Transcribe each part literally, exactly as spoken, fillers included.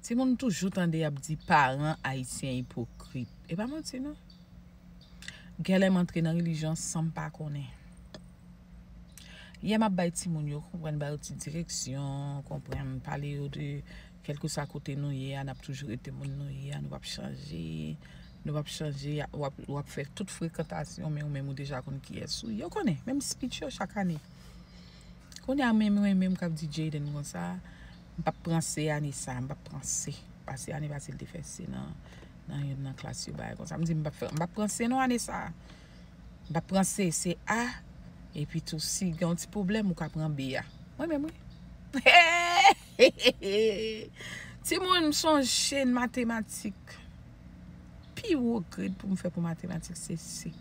Timoun toujou tande y ap di paran ayisyen ipokrit. E pa manti non. Genlè m antre nan relijyon san m pa konnen. Yè m ap bay timoun yo, konprann, ba yo ti direksyon, konprann, pale yo de kèlkeswa kote nou ye a, n ap toujou rete moun nou ye a, nou p ap chanje, nou p ap chanje, w ap, w ap fè tout frekantasyon, men ou menm ou deja konn kiyès ou ye. Yo konnen, menm speech yo chak ane. Kounye a menm mwen menm k ap di Jayden konsa, m p ap pran se ane sa, m p ap pran se. Paske ane pase l te fè se nan, nan youn nan klas yo bagay konsa. M di m p ap fè, m p ap pran se non ane sa. M p ap pran se, se A. Epi tou si gen yon ti pwoblèm ou ka pran B a. Mwen menm wi. Timoun m sonje matematik. Pi wo grade pou m fè pou matematik se se.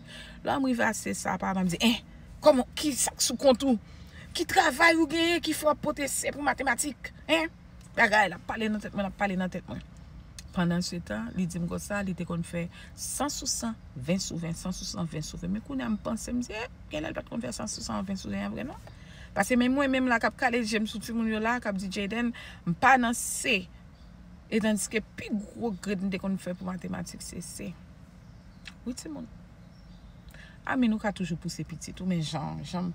Lè m rive a se sa, papa m di, en, kòman, ki sa k sou kont ou? Ki travay ou genyen ki fè w ap pote se pou matematik? En? Bagay la ap pale nan tèt mwen, l ap pale nan tèt mwen. Pandan se tan, li di m konsa, li te konn fè san sou san, ven sou ven, san sou san, ven sou ven. Men kounye a m panse, m di, eh, genlè l pa t konn fè san sou san, ven sou ven an vre non. Paske menm mwen menm la k ap kale je m sou timoun yo la, k ap di Jayden, m pa nan se. E tandiske pi gwo grade m te konn fè pou matematik se se. Wi timoun. Amen, ou ka toujou pouse pitit ou, men jan, jan,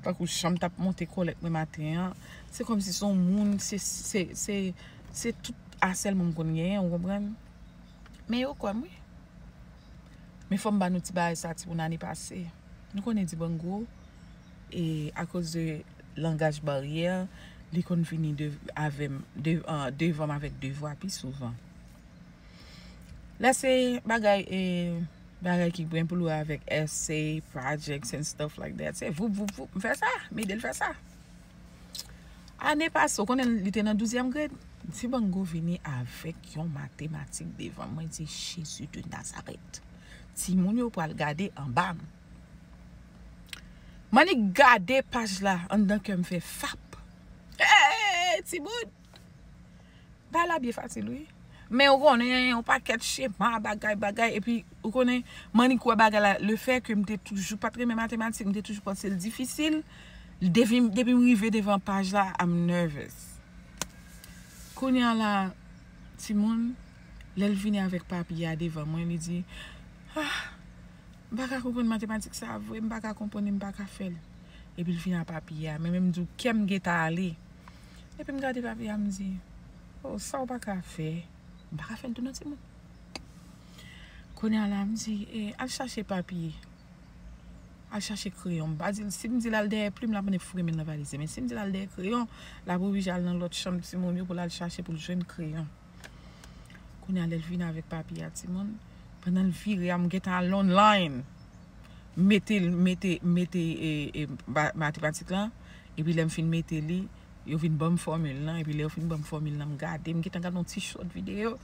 tankou jan m t ap monte kòlèt mwen maten an, se kòmsi se yon moun, se, se, se, se tout a sèlman m konn genyen, ou konprann? Men yo kwè m wi. Men fò m ba nou ti bagay sa, timoun, ane pase. Nou konnen Dibango, e akoz de langaj baryè, li konn vini de, avè m, de, an, devan m avèk devwa pi souvan. Lè se bagay, e, bagay ki gen pou l wè avèk essay, projects and stuff like that, se voup, voup, voup, m fè sa, m ede l fè sa. Ane pase, ou konnen li te nan douzyèm grade, Dibango vini avèk yon matematik devan mwen, di, Jezi de Nazarèt. Timoun yo pral gade anba m. M annik gade paj la, anndan kè m fè fap. Hey, timoun! Bagay la byen fasil, wi. Men ou konnen, yon pakèt chema, bagay, bagay, epi ou konnen, m annik wè bagay la, le fè ke m te toujou pa t renmen matematik, m te toujou panse l difisil, depi, depi m rive devan paj la, I'm nervous. Kounye a la, timoun, lè l vini avèk papye a devan mwen, li di, ah, m pa ka konprann matematik sa a vre, m pa ka konprann li, m pa ka fè l. Epi l vin ak papye a, men menm di w kè m gentan ale. Epi m gade papye a, m di, oh, sa w pa ka fè, m pa ka fè l tou non timoun. Kounye a la, m di, eh, al chache papye. Al chache kreyon. M pa di l, si m di l al dèyè plim, l ap mande foure men l nan valiz li. Men si m di l al dèyè kreyon, l ap oblije al nan lòt chanm timoun yo pou l al chache pou l jwenn kreyon. Kounye a, lè l vin avèk papye a, timoun, pandan l vire a, m gentan al online. Mete, mete, mete, e, e, ba-, matematik lan. Epi lè m fin mete li, yo vin ban m fòmil lan. Epi lè yo fin ban m fòmil lan, m gade, m gentan gade yon ti short videyo.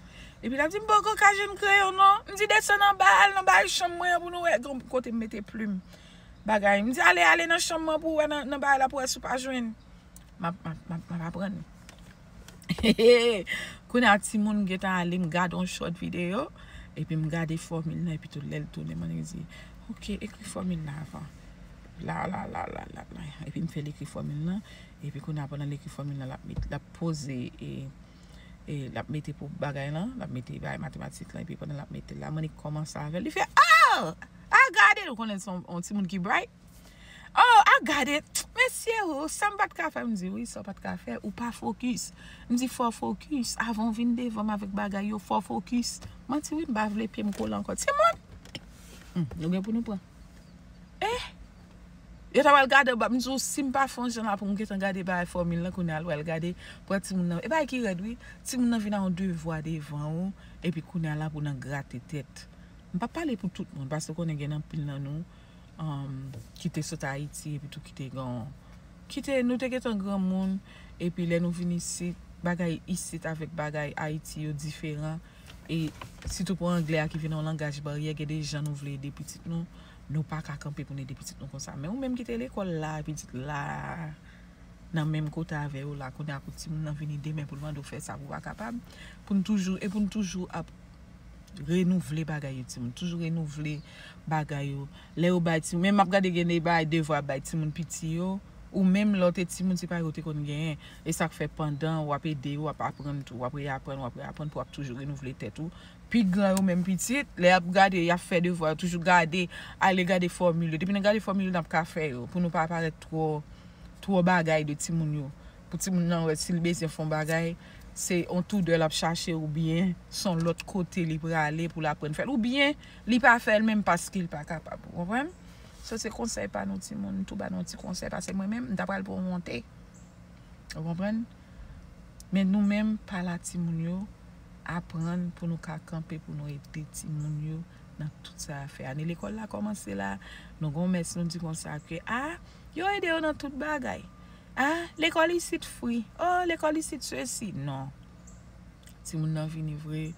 Epi l ap di m, "Poko ka jwenn kreyon non." M di, "Desann anba, al nan bay chanm mwen an pou nou wè kote m mete plim." Bagay. M di, "Ale, ale nan chanm mwen pou w wè nan, nan bagay la pou w wè si w pa jwenn." M ap, m ap, m ap, m ap aprann. Kounye a timoun gentan ale, m gade yon short videyo, epi m gade fòmil lan, epi tou lè l tounen, m annik di, "Ok, ekri fòmil la avan." La, la, la, la, la, la. Epi m fè l ekri fòmil lan, epi kounye a pandan l ekri fòmil lan, l ap met, l ap poze, e, e l ap mete pou bagay lan, l ap mete bagay matematik lan, epi pandan l ap mete l la, m annik kòmanse avè l, li fè, "Oh! I got it!" Ou konnen se yon, yon timoun ki bright. Oh, I got it. Mesye, oh, sa m pa t ka fè, m di, wi, sa w pa t ka fè, ou pa fokis. M di, fò w fokis. Avan w vin devan m avèk bagay yo, fò w fokis. Manti, wi, m pa vle pye m kole ankò. Timoun! Hmm, nou gen pou nou pran. Eh! Yo ta pral gade anba, m di w, si m pa fè yon jan la pou m gentan gade bagay fòmil lan, kounye a l pral gade, pran timoun nan. E bagay ki rèd, wi. Timoun nan vin a yon devwa devan ou, epi kounye a la pou nan grate tèt. M pa pale pou tout moun, paske w konnen gen anpil nan nou, um, ki te sot Ayiti, epi tou ki te gen, ki te, nou te gentan granmoun, epi lè nou vin isit, bagay isit avèk bagay Ayiti yo diferan, e sitou pou anglè a ki vin yon langaj baryè, gen de jan nou vle ede pitit nou, nou pa ka kanpe pou n ede pitit nou konsa. Men ou menm ki te lekòl la, pitit la, nan menm kote avè yo la, kounye a pou timoun nan vini demen pou l mande w fè sa pou w pa kapab, pou n toujou, e pou n toujou ap renouvle bagay yo, timoun. Toujou renouvle bagay yo. Lè yo bay timoun, men m ap gade gen de bagay devwa bay timoun piti yo, Ou menm lè w te timoun, se pa yo te konn genyen. E sa k fè pandan w ap ede yo, w ap aprann tou, w ap reaprann, w ap reaprann pou w ap toujou renouvle tèt ou. Pi gran yo menm pitit, lè y ap gade, y ap fè devwa, yo toujou gade, ale gade fòmil yo. Depi nou gade fòmil yo, n ap ka fè yo, pou nou pa parèt twò, twò bagay de timoun yo. Pou timoun nan wè si l bezwen fè yon bagay, se yon tou dè l ap chache oubyen se yon lòt kote li prale pou l aprann fè l. Oubyen li pa fè l menm paske l pa kapab. Ou konprann? So se konsèy pa nou timoun, m tou ba nou ti konsèy paske mwen menm, m ta pral pran yon wonte. Ou konprann? Men nou menm, pa la timoun yo, aprann pou nou ka kanpe, pou nou ede timoun yo nan tout sa y ap fè. Ane lekòl la kòmanse la, nou gon mès nou di konsa ke, a, yo ede yo nan tout bagay. A, lekòl isit fri. O, lekòl isit sesi. Non. Timoun nan vini vre,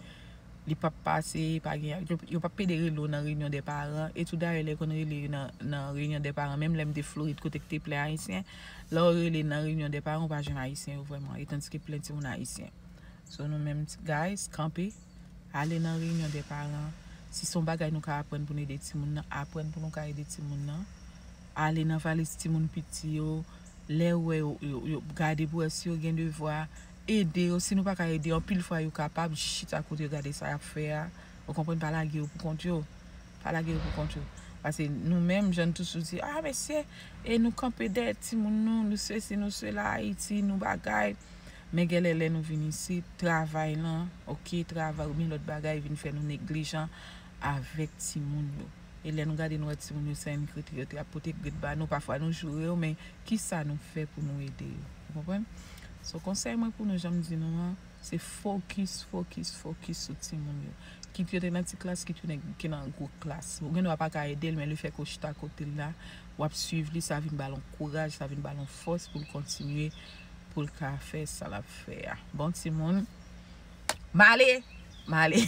li p ap pase, pa gen, yo, yo p ap pede rele w nan reyinyon dè paran. E tou dayè, lè yo konn rele yo nan, nan reyinyon dè paran, menm lè m te Florid kote k te plen ayisyen, lè w rele nan reyinyon dè paran, ou pa jwenn ayisyen yo vrèman. E tandis ke plen timoun ayisyen. So nou menm, guys, kanpe, ale nan reyinyon dè paran. Si se yon bagay nou ka aprann pou n ede timoun nan, aprann pou nou ka ede timoun nan. Ale nan valiz timoun piti yo, lè w wè yo, yo, yo gade pou wè si yo gen devwa, ede yo. Si nou pa ka ede, anpil fwa yo kapab chita kote yo gade sa y ap fè a. Ou konprann, pa lage yo pou kont yo. Pa lage yo pou kont yo. Paske nou menm, jan n toujou di, a, mesye, e nou kanpe dèyè timoun nou, nou sesi, nou sela, Ayiti, nou bagay. Men genlè lè nou vin isit, travay lan, oke, travay oubyen lòt bagay vin fè nou neglijan avèk timoun yo. E lè nou gade, nou wè timoun yo se enn kriti yo te ap pote grenn ba nou, pafwa nou joure yo, men kisa nou fè pou nou ede yo? Ou konprann? So, konsèy mwen pou nou, jan m di nou an, se fokis, fokis, fokis sou timoun yo. Kit yo te nan ti klas, kit yo te nan gwo klas. Ou gen dwa pa ka ede l, men lefètke w chita kote l la, w ap swiv li, sa vin ba l yon kouraj, sa vin ba l yon fòs pou l kontinye, pou l ka fè sa l ap fè a. Bon, timoun, m ale, m ale.